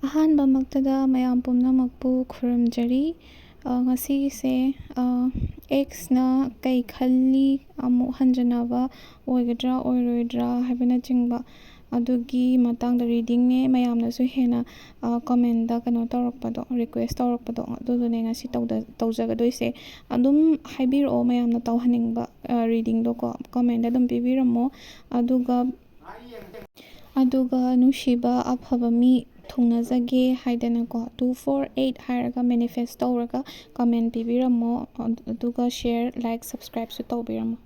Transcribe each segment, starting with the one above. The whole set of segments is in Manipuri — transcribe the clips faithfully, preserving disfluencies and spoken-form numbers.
ꯑꯍꯥꯟꯕꯃꯛꯇꯗ ꯃꯌꯥꯝ ꯄꯨꯝꯅꯃꯛꯄꯨ ꯈꯨꯔꯨꯝꯖꯔꯤ꯫ ꯑ, ꯉꯁꯤꯒꯤꯁꯦ, ꯑ, ꯑꯦꯛꯁꯅ ꯀꯩ ꯈꯜꯂꯤ, ꯑꯃꯨꯛ ꯍꯟꯖꯟꯅꯕ ꯑꯣꯏꯒꯗ꯭ꯔꯥ ꯑꯣꯏꯔꯣꯏꯗ꯭ꯔꯥ ꯍꯥꯏꯕꯅꯆꯤꯡꯕ ꯑꯗꯨꯒꯤ ꯃꯇꯥꯡꯗ ꯔꯤꯗꯤꯡꯅꯦ꯫ ꯃꯌꯥꯝꯅꯁꯨ ꯍꯦꯟꯅ, ꯑ, ꯀꯃꯦꯟꯗ ꯀꯩꯅꯣ ꯇꯧꯔꯛꯄꯗꯣ, ꯔꯤꯀ꯭ꯋꯦꯁ ꯇꯧꯔꯛꯄꯗꯣ, ꯑꯗꯨꯗꯨꯅꯦ ꯉꯁꯤ ꯇꯧꯗ-, ꯇꯧꯖꯒꯗꯣꯏꯁꯦ꯫ ꯑꯗꯨꯝ ꯍꯥꯏꯕꯤꯔꯛꯑꯣ, ꯃꯌꯥꯝꯅ ꯇꯧꯍꯟꯅꯤꯡꯕ, ꯑ, ꯔꯤꯗꯤꯡꯗꯣꯀꯣ, ꯀꯃꯦꯟꯗ ꯑꯗꯨꯝ ꯄꯤꯕꯤꯔꯝꯃꯣ꯫ ꯑꯗꯨꯒ ꯑꯗꯨꯒ ꯅꯨꯡꯁꯤꯕ ꯑꯐꯕ ꯃꯤ ꯊꯨꯡꯅꯖꯒꯦ ꯍꯥꯏꯗꯅꯀꯣ, two four eight ꯍꯥꯏꯔꯒ ꯃꯦꯅꯤꯐꯦꯁ ꯇꯧꯔꯒ ꯀꯃꯦꯟ ꯄꯤꯕꯤꯔꯝꯃꯣ, ꯑꯗꯨꯒ ꯁꯤꯌꯔ, ꯂꯥꯏꯛ, ꯁꯕꯁꯀ꯭ꯔꯥꯏꯕꯁꯨ ꯇꯧꯕꯤꯔꯝꯃꯣ꯫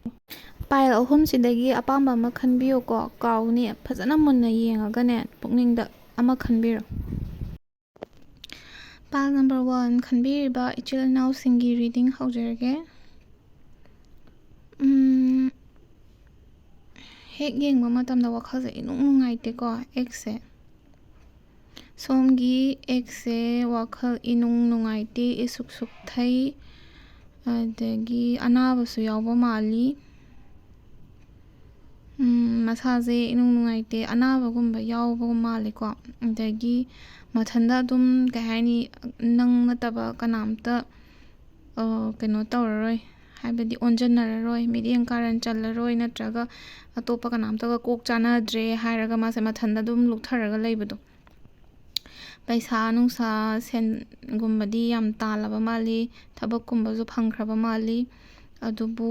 ꯄꯥꯏꯜ ꯑꯍꯨꯝꯁꯤꯗꯒꯤ ꯑꯄꯥꯝꯕ ꯑꯃ ꯈꯟꯕꯤꯌꯨꯀꯣ, ꯀꯥꯎꯅꯤ, ꯐꯖꯅ ꯃꯨꯟꯅ ꯌꯦꯡꯉꯒꯅꯦ, ꯄꯨꯛꯅꯤꯡꯗ ꯑꯃ ꯈꯟꯕꯤꯔꯣ꯫ ꯄꯥꯏꯜ ꯅꯝꯕꯔ ꯋꯥꯟ ꯈꯟꯕꯤꯔꯤꯕ ꯏꯆꯤꯜ ꯏꯅꯥꯎꯁꯤꯡꯒꯤ ꯔꯤꯗꯤꯡ ꯍꯧꯖꯔꯒꯦ꯫ ꯎꯝ, ꯍꯦꯛ ꯌꯦꯡꯕ ꯃꯇꯝꯗ ꯋꯥꯈꯜꯁꯦ ꯏꯅꯨꯡ ꯅꯨꯡꯉꯥꯏꯇꯦꯀꯣ, ꯑꯦꯛꯁꯁꯦ꯫ ꯁꯣꯝꯒꯤ ꯑꯦꯛꯁꯁꯦ ꯋꯥꯈꯜ ꯏꯅꯨꯡ ꯅꯨꯡꯉꯥꯏꯇꯦ, ꯏꯁꯨꯛ ꯁꯨꯛꯊꯩ, ꯑꯗꯒꯤ ꯑꯅꯥꯕꯁꯨ ꯌꯥꯎꯕ ꯃꯥꯜꯂꯤ꯫ ꯎꯝ, ꯃꯁꯥꯁꯦ ꯏꯅꯨꯡ ꯅꯨꯡꯉꯥꯏꯇꯦ, ꯑꯅꯥꯕꯒꯨꯝꯕ ꯌꯥꯎꯕ ꯃꯥꯜꯂꯦꯀꯣ꯫ ꯑꯗꯒꯤ ꯃꯊꯟꯗ ꯑꯗꯨꯝ, ꯀꯩ ꯍꯥꯏꯅꯤ, ꯅꯪ ꯅꯠꯇꯕ ꯀꯅꯥꯝꯇ, ꯑ, ꯀꯩꯅꯣ ꯇꯧꯔꯔꯣꯏ, ꯍꯥꯏꯕꯗꯤ ꯑꯣꯟꯖꯟꯅꯔꯔꯣꯏ, ꯃꯤꯠꯌꯦꯡ ꯀꯥꯔꯟ ꯆꯜꯂꯔꯣꯏ, ꯅꯠꯇ꯭ꯔꯒ ꯑꯇꯣꯞꯄ ꯀꯅꯥꯝꯇꯒ ꯀꯣꯛ ꯆꯥꯟꯅꯗ꯭ꯔꯦ ꯍꯥꯏꯔꯒ ꯃꯥꯁꯦ ꯃꯊꯟꯗ ꯑꯗꯨꯝ ꯂꯨꯞꯊꯔꯒ ꯂꯩꯕꯗꯣ꯫ ꯄꯩꯁꯥ ꯅꯨꯡꯁꯥ, ꯁꯦꯟꯒꯨꯝꯕꯗꯤ ꯌꯥꯝ ꯇꯥꯜꯂꯕ ꯃꯥꯜꯂꯤ, ꯊꯕꯛꯀꯨꯝꯕꯁꯨ ꯐꯪꯈ꯭ꯔꯕ ꯃꯥꯜꯂꯤ꯫ ꯑꯗꯨꯕꯨ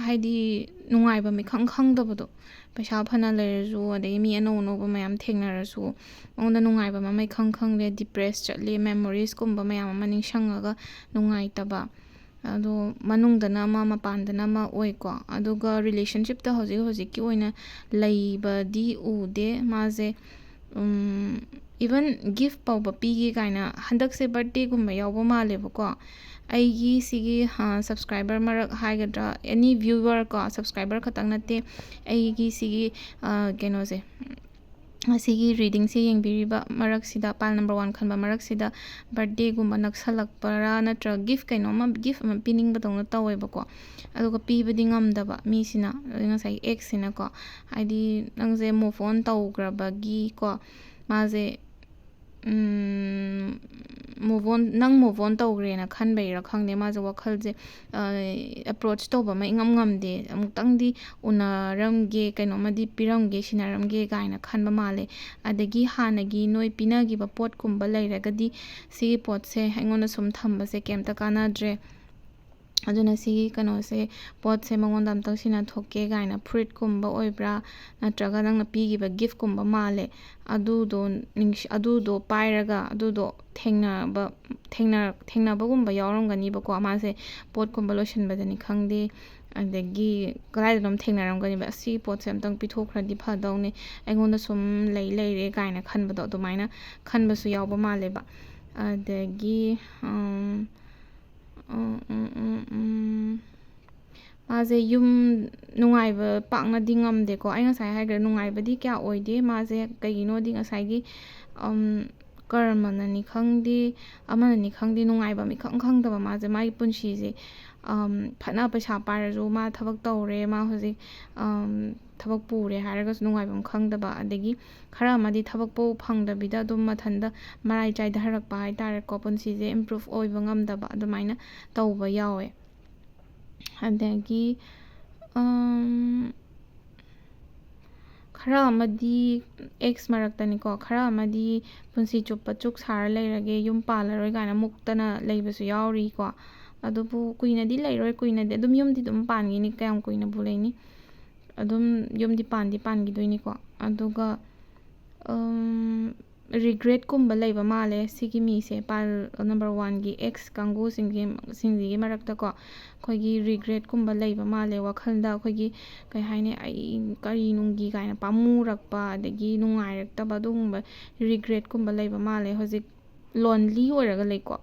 ꯍꯥꯏꯗꯤ ꯅꯨꯡꯉꯥꯏꯕ ꯃꯤꯈꯪ ꯈꯪꯗꯕꯗꯣ, ꯄꯩꯁꯥ ꯐꯅ ꯂꯩꯔꯁꯨ, ꯑꯗꯒꯤ ꯃꯤ ꯑꯅꯧ ꯑꯅꯧꯕ ꯃꯌꯥꯝ ꯊꯦꯡꯅꯔꯁꯨ, ꯃꯉꯣꯟꯗ ꯅꯨꯡꯉꯥꯏꯕ ꯑꯃ ꯃꯩꯈꯪ ꯈꯪꯗꯦ, ꯗꯤꯄ꯭ꯔꯦꯁ ꯆꯠꯂꯤ, ꯃꯦꯃꯣꯔꯤꯁꯀꯨꯝꯕ ꯃꯌꯥꯝ ꯑꯃ ꯅꯤꯡꯁꯤꯡꯉꯒ ꯅꯨꯡꯉꯥꯏꯇꯕ꯫ ꯑꯗꯣ ꯃꯅꯨꯡꯗꯅ ꯑꯃ, ꯃꯄꯥꯟꯗꯅ ꯑꯃ ꯑꯣꯏꯀꯣ꯫ ꯑꯗꯨꯒ ꯔꯤꯂꯦꯁꯟꯁꯤꯞꯇ ꯍꯧꯖꯤꯛ ꯍꯧꯖꯤꯛꯀꯤ ꯑꯣꯏꯅ ꯂꯩꯕꯗꯤ ꯎꯗꯦ ꯃꯥꯁꯦ꯫ ꯏꯚꯟ ꯒꯤꯐ ꯐꯥꯎꯕ ꯄꯤꯒꯦ ꯀꯥꯏꯅ, ꯍꯟꯗꯛꯁꯦ ꯕꯥꯔꯠꯗꯦꯒꯨꯝꯕ ꯌꯥꯎꯕ ꯃꯥꯜꯂꯦꯕꯀꯣ꯫ ꯑꯩꯒꯤ ꯁꯤꯒꯤ, ꯑ, ꯁꯕꯁꯀ꯭ꯔꯥꯏꯕꯔ ꯃꯔꯛ ꯍꯥꯏꯒꯗ꯭ꯔꯥ, ꯑꯦꯅꯤ ꯚ꯭ꯌꯨꯋꯔ ꯀꯣ, ꯁꯕꯁꯀ꯭ꯔꯥꯏꯕꯔ ꯈꯛꯇꯪ ꯅꯠꯇꯦ, ꯑꯩꯒꯤ ꯁꯤꯒꯤ, ꯑ, ꯀꯩꯅꯣꯁꯦ, ꯑꯁꯤꯒꯤ ꯔꯤꯗꯤꯡꯁꯦ ꯌꯦꯡꯕꯤꯔꯤꯕ ꯃꯔꯛꯁꯤꯗ, ꯄꯥꯏꯜ ꯅꯝꯕꯔ ꯋꯥꯟ ꯈꯟꯕ ꯃꯔꯛꯁꯤꯗ, ꯕꯔꯠꯗꯦꯒꯨꯝꯕ ꯅꯛꯁꯜꯂꯛꯄꯔꯥ ꯅꯠꯇ꯭ꯔꯒ ꯒꯤꯐ, ꯀꯩꯅꯣꯝꯃ, ꯒꯤꯐ ꯑꯃ ꯄꯤꯅꯤꯡꯕꯗꯧꯅ ꯇꯧꯋꯦꯕꯀꯣ꯫ ꯑꯗꯨꯒ ꯄꯤꯕꯗꯤ ꯉꯝꯗꯕ ꯃꯤꯁꯤꯅ, ꯑꯗꯩ ꯉꯁꯥꯏꯒꯤ ꯑꯦꯛꯁꯁꯤꯅꯀꯣ, ꯍꯥꯏꯗꯤ ꯅꯪꯁꯦ ꯃꯨꯚ ꯑꯣꯟ ꯇꯧꯈ꯭ꯔꯕꯒꯤꯀꯣ, ꯃꯥꯁꯦ ꯃꯨꯚ ꯑꯣꯟ, ꯅꯪ ꯃꯨꯚ ꯑꯣꯟ ꯇꯧꯈ꯭ꯔꯦꯅ ꯈꯟꯕꯩꯔꯥ ꯈꯪꯗꯦ, ꯃꯥꯁꯦ ꯋꯥꯈꯜꯁꯦ ꯑꯦꯄ꯭ꯔꯣꯆ ꯇꯧꯕ ꯑꯃ ꯏꯉꯝ ꯉꯝꯗꯦ꯫ ꯑꯃꯨꯛꯇꯪꯗꯤ ꯎꯅꯔꯝꯒꯦ, ꯀꯩꯅꯣꯝꯃꯗꯤ ꯄꯤꯔꯝꯒꯦ, ꯁꯤꯟꯅꯔꯝꯒꯦ ꯀꯥꯏꯅ ꯈꯟꯕ ꯃꯥꯜꯂꯦ꯫ ꯑꯗꯒꯤ ꯍꯥꯟꯅꯒꯤ ꯅꯣꯏ ꯄꯤꯅꯈꯤꯕ ꯄꯣꯠꯀꯨꯝꯕ ꯂꯩꯔꯒꯗꯤ, ꯁꯤꯒꯤ ꯄꯣꯠꯁꯦ ꯑꯩꯉꯣꯟꯗ ꯁꯨꯝ ꯊꯝꯕꯁꯦ ꯀꯩꯝꯇ ꯀꯥꯟꯅꯗ꯭ꯔꯦ, ꯑꯗꯨꯅ ꯁꯤꯒꯤ ꯀꯩꯅꯣꯁꯦ, ꯄꯣꯠꯁꯦ ꯃꯉꯣꯟꯗ ꯑꯝꯇꯪ ꯁꯤꯟꯅꯊꯣꯛꯀꯦ ꯀꯥꯏꯅ, ꯐꯨꯔꯤꯠꯀꯨꯝꯕ ꯑꯣꯏꯕ꯭ꯔꯥ ꯅꯠꯇ꯭ꯔꯒ ꯅꯪꯅ ꯄꯤꯈꯤꯕ ꯒꯤꯐꯀꯨꯝꯕ ꯃꯥꯜꯂꯦ, ꯑꯗꯨꯗꯣ ꯅꯤꯡꯁꯤ-, ꯑꯗꯨꯗꯣ ꯄꯥꯏꯔꯒ ꯑꯗꯨꯗꯣ ꯊꯦꯡꯅꯕ, ꯊꯦꯡꯅꯔꯛ-, ꯊꯦꯡꯅꯕꯒꯨꯝꯕ ꯌꯥꯎꯔꯝꯒꯅꯤꯕꯀꯣ꯫ ꯃꯥꯁꯦ ꯄꯣꯠꯀꯨꯝꯕ ꯂꯣꯏꯁꯤꯟꯕꯗꯅꯤ ꯈꯪꯗꯦ, ꯑꯗꯒꯤ ꯀꯗꯥꯏꯗꯅꯣꯝ ꯊꯦꯡꯅꯔꯝꯒꯅꯦꯕ, "ꯑꯁꯤ ꯄꯣꯠꯁꯦ ꯑꯝꯇꯪ ꯄꯤꯊꯣꯛꯈ꯭ꯔꯗꯤ ꯐꯗꯧꯅꯦ, ꯑꯩꯉꯣꯟꯗ ꯁꯨꯝ ꯂꯩ ꯂꯩꯔꯦ" ꯀꯥꯏꯅ ꯈꯟꯕꯗꯣ, ꯑꯗꯨꯃꯥꯏꯅ ꯈꯟꯕꯁꯨ ꯌꯥꯎꯕ ꯃꯥꯜꯂꯦꯕ꯫ ꯑꯗꯒꯤ ꯎꯝ, ꯎꯝ, ꯎꯝ, ꯎꯝ, ꯎꯝ꯫ ꯃꯥꯁꯦ ꯌꯨꯝ ꯅꯨꯡꯉꯥꯏꯕ ꯄꯥꯛꯅꯗꯤ ꯉꯝꯗꯦꯀꯣ꯫ ꯑꯩ ꯉꯁꯥꯏ ꯍꯥꯏꯈ꯭ꯔꯦ, ꯅꯨꯡꯉꯥꯏꯕꯗꯤ ꯀꯌꯥ ꯑꯣꯏꯗꯦ꯫ ꯃꯥꯁꯦ ꯀꯩꯒꯤꯅꯣꯗꯤ ꯉꯁꯥꯏꯒꯤ, ꯎꯝ, ꯀꯔꯃꯅꯅꯤ ꯈꯪꯗꯦ, ꯑꯃꯅꯅꯤ ꯈꯪꯗꯦ, ꯅꯨꯡꯉꯥꯏꯕ ꯑꯃ ꯏꯈꯪ ꯈꯪꯗꯕ꯫ ꯃꯥꯁꯦ ꯃꯥꯒꯤ ꯄꯨꯟꯁꯤꯁꯦ, ꯎꯝ, ꯐꯅ ꯄꯩꯁꯥ ꯄꯥꯏꯔꯁꯨ, ꯃꯥ ꯊꯕꯛ ꯇꯧꯔꯦ, ꯃꯥ ꯍꯧꯖꯤꯛ, ꯎꯝ, ꯊꯕꯛ ꯄꯨꯔꯦ ꯍꯥꯏꯔꯒꯁꯨ ꯅꯨꯡꯉꯥꯏꯕ ꯑꯃ ꯈꯪꯗꯕ, ꯑꯗꯒꯤ ꯈꯔ ꯑꯃꯗꯤ ꯊꯕꯛꯄꯨ ꯐꯪꯗꯕꯤꯗ ꯑꯗꯨꯝ ꯃꯊꯟꯇ ꯃꯔꯥꯏ ꯆꯥꯏꯊꯔꯛꯄ ꯍꯥꯏꯇꯥꯔꯦꯀꯣ, ꯄꯨꯟꯁꯤꯁꯦ ꯏꯝꯄ꯭ꯔꯨꯞ ꯑꯣꯏꯕ ꯉꯝꯗꯕ ꯑꯗꯨꯃꯥꯏꯅ ꯇꯧꯕ ꯌꯥꯎꯋꯦ꯫ ꯑꯗꯒꯤ, ꯎꯝ, ꯈꯔ ꯑꯃꯗꯤ ꯑꯦꯛꯁ ꯃꯔꯛꯇꯅꯤꯀꯣ, ꯈꯔ ꯑꯃꯗꯤ ꯄꯨꯟꯁꯤ ꯆꯨꯞꯄ ꯆꯨꯛ ꯁꯥꯔ ꯂꯩꯔꯒꯦ, ꯌꯨꯝ ꯄꯥꯜꯂꯔꯣꯏ ꯀꯥꯏꯅ ꯃꯨꯛꯇꯅ ꯂꯩꯕꯁꯨ ꯌꯥꯎꯔꯤꯀꯣ꯫ ꯑꯗꯨꯕꯨ ꯀꯨꯏꯅꯗꯤ ꯂꯩꯔꯣꯏ, ꯀꯨꯏꯅꯗꯤ ꯑꯗꯨꯝ ꯌꯨꯝꯗꯤ ꯑꯗꯨꯝ ꯄꯥꯟꯈꯤꯅꯤ, ꯀꯌꯥꯝ ꯀꯨꯏꯅꯕꯨ ꯂꯩꯅꯤ? ꯑꯗꯨꯝ ꯌꯨꯝꯗꯤ ꯄꯥꯟꯗꯤ ꯄꯥꯟꯈꯤꯗꯣꯏꯅꯤꯀꯣ꯫ ꯑꯗꯨꯒ, ꯎꯝ, ꯔꯤꯒ꯭ꯔꯦꯠꯀꯨꯝꯕ ꯂꯩꯕ ꯃꯥꯜꯂꯦ ꯁꯤꯒꯤ ꯃꯤꯁꯦ, ꯄꯥꯏꯜ ꯅꯝꯕꯔ ꯋꯥꯟꯒꯤ ꯑꯦꯛꯁ ꯀꯥꯡꯒꯨꯁꯤꯡꯒꯤ, ꯁꯤꯡꯁꯤꯒꯤ ꯃꯔꯛꯇꯀꯣ꯫ ꯑꯩꯈꯣꯏꯒꯤ ꯔꯤꯒ꯭ꯔꯦꯠꯀꯨꯝꯕ ꯂꯩꯕ ꯃꯥꯜꯂꯦ ꯋꯥꯈꯜꯗ, ꯑꯩꯈꯣꯏꯒꯤ, ꯀꯩ ꯍꯥꯏꯅꯤ, "ꯑꯩ ꯀꯔꯤ ꯅꯨꯡꯒꯤ" ꯀꯥꯏꯅ ꯄꯥꯝꯃꯨꯔꯛꯄ, ꯑꯗꯒꯤ ꯅꯨꯡꯉꯥꯏꯔꯛꯇꯕ, ꯑꯗꯨꯒꯨꯝꯕ ꯔꯤꯒ꯭ꯔꯦꯠꯀꯨꯝꯕ ꯂꯩꯕ ꯃꯥꯜꯂꯦ꯫ ꯍꯧꯖꯤꯛ ꯂꯣꯟꯂꯤ ꯑꯣꯏꯔꯒ ꯂꯩꯀꯣ꯫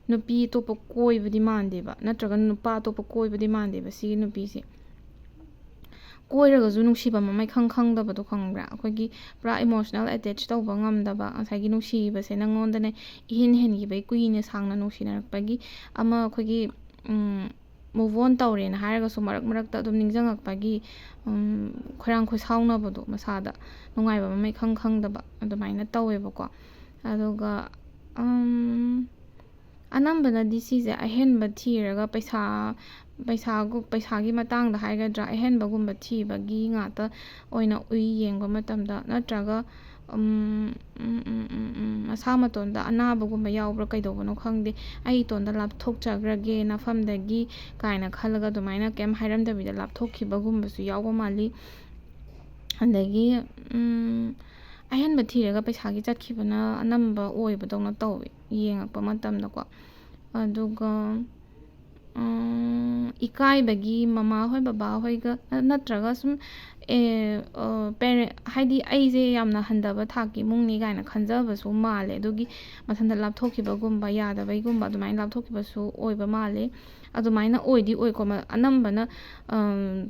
ꯅꯨꯄꯤ ꯑꯇꯣꯞꯄ ꯀꯣꯏꯕꯗꯤ ꯃꯥꯟꯗꯦꯕ, ꯅꯠꯇ꯭ꯔꯒ ꯅꯨꯄꯥ ꯑꯇꯣꯞꯄ ꯀꯣꯏꯕꯗꯤ ꯃꯥꯟꯗꯦꯕ ꯁꯤꯒꯤ ꯅꯨꯄꯤꯁꯦ꯫ ꯀꯣꯏꯔꯒꯁꯨ ꯅꯨꯡꯁꯤꯕ ꯃꯃꯩ ꯈꯪ ꯈꯪꯗꯕꯗꯣ, ꯈꯪꯕ꯭ꯔꯥ? ꯑꯩꯈꯣꯏꯒꯤ ꯄꯨꯔꯥ emotional attach ꯇꯧꯕ ꯉꯝꯗꯕ, ꯉꯁꯥꯏꯒꯤ ꯅꯨꯡꯁꯤꯕꯁꯦ ꯅꯪꯉꯣꯟꯗꯅꯦ ꯏꯍꯦꯟ ꯍꯦꯟꯈꯤꯕꯒꯤ, ꯀꯨꯏꯅ ꯁꯥꯡꯅ ꯅꯨꯡꯁꯤꯅꯔꯛꯄꯒꯤ ꯑꯃ ꯑꯩꯈꯣꯏꯒꯤ move on ꯇꯧꯔꯦꯅ ꯍꯥꯏꯔꯒꯁꯨ ꯃꯔꯛ ꯃꯔꯛꯇ ꯑꯗꯨꯝ ꯅꯤꯡꯁꯤꯡꯉꯛꯄꯒꯤ ꯈꯣꯏꯔꯥꯡ ꯈꯣꯏꯁꯥꯎꯅꯕꯗꯣ, ꯃꯁꯥꯗ ꯅꯨꯡꯉꯥꯏꯕ ꯃꯃꯩ ꯈꯪ ꯈꯪꯗꯕ ꯑꯗꯨꯃꯥꯏꯅ ꯇꯧꯋꯦꯕꯀꯣ꯫ ꯑꯗꯨꯒ ꯑꯅꯝꯕꯅꯗꯤ ꯁꯤꯁꯦ ꯑꯍꯦꯟꯕ ꯊꯤꯔꯒ ꯄꯩꯁꯥ ꯄꯩꯁꯥꯒꯨ ꯄꯩꯁꯥꯒꯤ ꯃꯇꯥꯡꯗ ꯍꯥꯏꯒꯗ꯭ꯔꯥ, ꯑꯍꯦꯟꯕꯒꯨꯝꯕ ꯊꯤꯕꯒꯤ ꯉꯥꯛꯇ ꯑꯣꯏꯅ ꯎꯏ ꯌꯦꯡꯕ ꯃꯇꯝꯗ, ꯅꯠꯇ꯭ꯔꯒ ꯃꯁꯥ ꯃꯇꯣꯟꯗ ꯑꯅꯥꯕꯒꯨꯝꯕ ꯌꯥꯎꯕ꯭ꯔꯥ ꯀꯩꯗꯧꯕꯅꯣ ꯈꯪꯗꯦ, ꯑꯩ ꯏꯇꯣꯟꯗ ꯂꯥꯞꯊꯣꯛꯆꯈ꯭ꯔꯒꯦ ꯅꯐꯝꯗꯒꯤ ꯀꯥꯏꯅ ꯈꯜꯂꯒ ꯑꯗꯨꯃꯥꯏꯅ ꯀꯩꯝ ꯍꯥꯏꯔꯝꯗꯕꯤꯗ ꯂꯥꯞꯊꯣꯛꯈꯤꯕꯒꯨꯝꯕꯁꯨ ꯌꯥꯎꯕ ꯃꯥꯜꯂꯤ꯫ ꯑꯗꯒꯤ ꯑꯍꯦꯟꯕ ꯊꯤꯔꯒ ꯄꯩꯁꯥꯒꯤ ꯆꯠꯈꯤꯕꯅ ꯑꯅꯝꯕ ꯑꯣꯏꯕꯗꯧꯅ ꯇꯧꯋꯦ ꯌꯦꯡꯉꯛꯄ ꯃꯇꯝꯗꯀꯣ꯫ ꯑꯗꯨꯒ ꯏꯀꯥꯏꯕꯒꯤ ꯃꯃꯥꯍꯣꯏ ꯕꯕꯥꯍꯣꯏꯒ ꯅꯠꯇ꯭ꯔꯒ ꯁꯨꯝ ꯄꯦꯔꯦꯟ ꯍꯥꯏꯗꯤ ꯑꯩꯁꯦ ꯌꯥꯝꯅ ꯍꯟꯊꯕ ꯊꯥꯛꯀꯤ ꯏꯃꯨꯡꯅꯤ ꯀꯥꯏꯅ ꯈꯟꯖꯕꯁꯨ ꯃꯥꯜꯂꯦ꯫ ꯑꯗꯨꯒꯤ ꯃꯊꯟꯇ ꯂꯥꯞꯊꯣꯛꯈꯤꯕꯒꯨꯝꯕ, ꯌꯥꯗꯕꯩꯒꯨꯝꯕ ꯑꯗꯨꯃꯥꯏꯅ ꯂꯥꯞꯊꯣꯛꯈꯤꯕꯁꯨ ꯑꯣꯏꯕ ꯃꯥꯜꯂꯦ꯫ ꯑꯗꯨꯃꯥꯏꯅ ꯑꯣꯏꯗꯤ ꯑꯣꯏꯀꯣ, ꯑꯅꯝꯕꯅ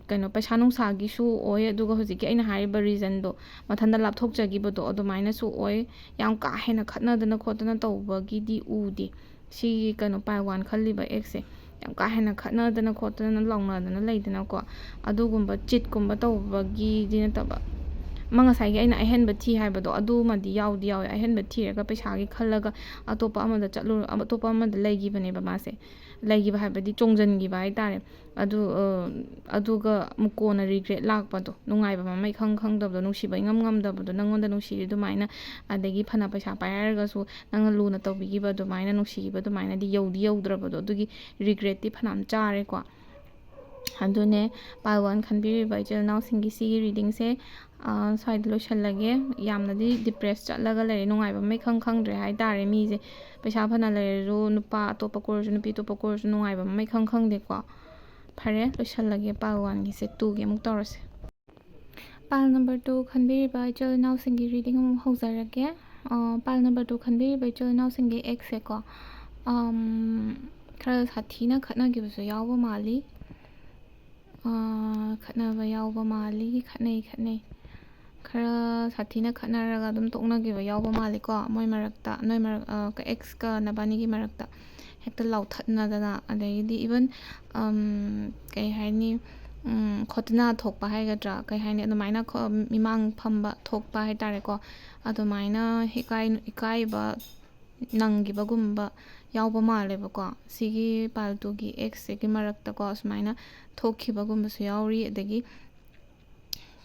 ꯀꯩꯅꯣ ꯄꯩꯁꯥ ꯅꯨꯡꯁꯥꯒꯤꯁꯨ ꯑꯣꯏ, ꯑꯗꯨꯒ ꯍꯧꯖꯤꯛꯀꯤ ꯑꯩꯅ ꯍꯥꯏꯔꯤꯕ reason ꯗꯣ, ꯃꯊꯟꯇ ꯂꯥꯞꯊꯣꯛꯆꯈꯤꯕꯗꯣ, ꯑꯗꯨꯃꯥꯏꯅꯁꯨ ꯑꯣꯏ꯫ ꯌꯥꯝ ꯀꯥ ꯍꯦꯟꯅ ꯈꯠꯅꯗꯅ ꯈꯣꯠꯇꯅ ꯇꯧꯕꯒꯤꯗꯤ ꯎꯗꯦ꯫ ꯁꯤꯒꯤ ꯀꯩꯅꯣ pile one ꯈꯜꯂꯤꯕ ex ꯁꯦ ꯌꯥꯝ ꯀꯥ ꯍꯦꯟꯅ ꯈꯠꯅꯗꯅ ꯈꯣꯠꯇꯅ ꯂꯥꯎꯅꯗꯅ ꯂꯩꯗꯅꯀꯣ, ꯑꯗꯨꯒꯨꯝꯕ cheat ꯀꯨꯝꯕ ꯇꯧꯕꯒꯤꯗꯤ ꯅꯠꯇꯕ, ꯑꯃ ꯉꯁꯥꯏꯒꯤ ꯑꯩꯅ ꯑꯍꯦꯟꯕ ꯊꯤ ꯍꯥꯏꯕꯗꯣ, ꯑꯗꯨꯃꯗꯤ ꯌꯥꯎꯗꯤ ꯌꯥꯎꯋꯦ꯫ ꯑꯍꯦꯟꯕ ꯊꯤꯔꯒ ꯄꯩꯁꯥꯒꯤ ꯈꯜꯂꯒ ꯑꯇꯣꯞꯄ ꯑꯃꯗ ꯆꯠꯂꯨ ꯑꯇꯣꯞꯄ ꯑꯃꯗ ꯂꯩꯈꯤꯕꯅꯦꯕ ꯃꯥꯁꯦ꯫ ꯂꯩꯈꯤꯕ ꯍꯥꯏꯕꯗꯤ ꯆꯣꯡꯁꯤꯟꯈꯤꯕ ꯍꯥꯏꯇꯥꯔꯦ꯫ ꯑꯗꯨ ꯑꯗꯨꯒ ꯑꯃꯨꯛ ꯀꯣꯟꯅ regret ꯂꯥꯛꯄꯗꯣ, ꯅꯨꯡꯉꯥꯏꯕ ꯃꯃꯩ ꯈꯪ ꯈꯪꯗꯕꯗꯣ, ꯅꯨꯡꯁꯤꯕ ꯏꯉꯝ ꯉꯝꯗꯕꯗꯣ, ꯅꯪꯉꯣꯟꯗ ꯅꯨꯡꯁꯤꯔꯤ ꯑꯗꯨꯃꯥꯏꯅ, ꯑꯗꯒꯤ ꯐꯅ ꯄꯩꯁꯥ ꯄꯥꯏ ꯍꯥꯏꯔꯒꯁꯨ ꯅꯪꯅ ꯂꯨꯅ ꯇꯧꯕꯤꯈꯤꯕ ꯑꯗꯨꯃꯥꯏꯅ, ꯅꯨꯡꯁꯤꯈꯤꯕ ꯑꯗꯨꯃꯥꯏꯅꯗꯤ ꯌꯧꯗꯤ ꯌꯧꯗ꯭ꯔꯕꯗꯣ, ꯑꯗꯨꯒꯤ regret ꯇꯤ ꯐꯅꯌꯥꯝ ꯆꯥꯔꯦꯀꯣ꯫ ꯑꯗꯨꯅꯦ, pile one ꯈꯟꯕꯤꯔꯤꯕ ꯏꯆꯤꯜ ꯏꯅꯥꯎꯁꯤꯡꯒꯤ ꯁꯤꯒꯤ reading ꯁꯦ ꯁ꯭ꯋꯥꯏꯗ ꯂꯣꯏꯁꯤꯜꯂꯒꯦ꯫ ꯌꯥꯝꯅꯗꯤ depress ꯆꯠꯂꯒ ꯂꯩꯔꯦ, ꯅꯨꯡꯉꯥꯏꯕ ꯃꯩ ꯈꯪ ꯈꯪꯗ꯭ꯔꯦ ꯍꯥꯏꯇꯥꯔꯦ ꯃꯤꯁꯦ꯫ ꯄꯩꯁꯥ ꯐꯅ ꯂꯩꯔꯁꯨ, ꯅꯨꯄꯥ ꯑꯇꯣꯞꯄ ꯀꯣꯏꯔꯁꯨ, ꯅꯨꯄꯤ ꯑꯇꯣꯞꯄ ꯀꯣꯏꯔꯁꯨ ꯅꯨꯡꯉꯥꯏꯕ ꯃꯩ ꯈꯪ ꯈꯪꯗꯦꯀꯣ꯫ ꯐꯔꯦ, ꯂꯣꯏꯁꯤꯜꯂꯒꯦ, pile one ꯒꯤꯁꯦ꯫ Two ꯒꯤ ꯑꯃꯨꯛ ꯇꯧꯔꯁꯦ꯫ Pile number two ꯈꯟꯕꯤꯔꯤꯕ ꯏꯆꯤꯜ ꯏꯅꯥꯎꯁꯤꯡꯒꯤ reading ꯑꯃꯨꯛ ꯍꯧꯖꯔꯒꯦ꯫ Pile number two ꯈꯟꯕꯤꯔꯤꯕ ꯏꯆꯤꯜ ꯏꯅꯥꯎꯁꯤꯡꯒꯤ ex ꯁꯦꯀꯣ, ꯈꯔ ꯁꯥꯊꯤꯅ ꯈꯠꯅꯈꯤꯕꯁꯨ ꯌꯥꯎꯕ ꯃꯥꯜꯂꯤ꯫ ꯑꯥ, ꯈꯠꯅꯕ ꯌꯥꯎꯕ ꯃꯥꯜꯂꯤ꯫ ꯈꯠꯅꯩ, ꯈꯠꯅꯩ꯫ ꯈꯔ ꯁꯥꯊꯤꯅ ꯈꯠꯅꯔꯒ ꯑꯗꯨꯝ ꯇꯣꯛꯅꯈꯤꯕ ꯌꯥꯎꯕ ꯃꯥꯜꯂꯤꯀꯣ, ꯃꯣꯏ ꯃꯔꯛꯇ, ꯅꯣꯏ ꯃꯔꯛ-, ꯑ, ꯀ-, ꯑꯦꯛꯁꯀ ꯅꯕꯥꯅꯤꯒꯤ ꯃꯔꯛꯇ ꯍꯦꯛꯇ ꯂꯥꯎꯊꯠꯅꯗꯅ, ꯑꯗꯒꯤꯗꯤ even, ꯑꯝ, ꯀꯩ ꯍꯥꯏꯅꯤ, ꯎꯝ, ꯈꯣꯠꯇꯅ ꯊꯣꯛꯄ ꯍꯥꯏꯒꯗ꯭ꯔꯥ, ꯀꯩ ꯍꯥꯏꯅꯤ, ꯑꯗꯨꯃꯥꯏꯅ ꯈꯣ-, ꯃꯤꯃꯥꯡ ꯐꯝꯕ ꯊꯣꯛꯄ ꯍꯥꯏ ꯇꯥꯔꯦꯀꯣ, ꯑꯗꯨꯃꯥꯏꯅ ꯏꯀꯥꯏ-, ꯏꯀꯥꯏꯕ ꯅꯪꯈꯤꯕꯒꯨꯝꯕ ꯌꯥꯎꯕ ꯃꯥꯜꯂꯦꯕꯀꯣ꯫ ꯁꯤꯒꯤ ꯄꯥꯏꯜ ꯇꯨꯒꯤ ꯑꯦꯛꯁꯁꯤꯒꯤ ꯃꯔꯛꯇꯀꯣ ꯁꯨꯃꯥꯏꯅ ꯊꯣꯛꯈꯤꯕꯒꯨꯝꯕꯁꯨ ꯌꯥꯎꯔꯤ꯫ ꯑꯗꯒꯤ